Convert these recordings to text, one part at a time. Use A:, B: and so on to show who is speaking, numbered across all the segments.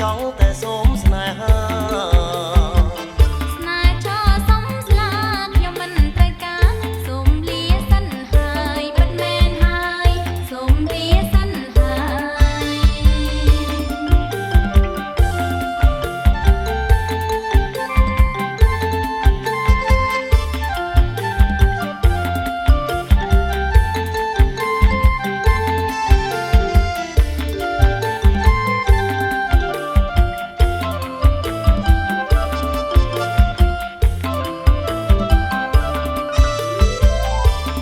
A: ចង់តែសូមស្នេហា
B: ស្នេហ៍ចោសុំស្លាខ្ញុំមិនត្រូវការសូមលាសិនហើយពិតមែនហើយសូមលាសិនហើយ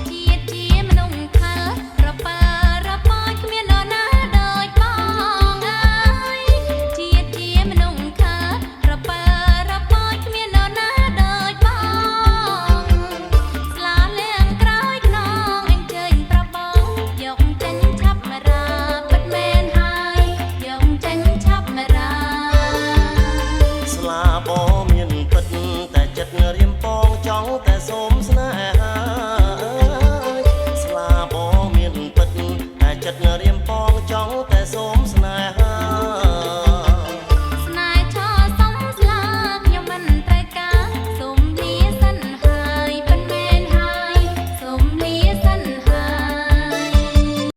B: ជាតិជាមនុស្សខលរប៉ារប៉ាយគ្មាននរណាដូចបងអើយជាតិជាមនុស្សខលរប៉ារប៉ាយគ្មាននរណាដូចបងស្លាលៀងក្រោយខ្នងអញ្ជើញប្របងយកចេញឆាប់មករាពិតមែនហើយយកចេញឆាប់មករា
A: ស្លាបងមានពិតតែចិត្តរៀមពងចង់តែសូមស្នេហាស្លាបងមានពិតតែចិត្តរៀមពងចង់តែសូមស្នេ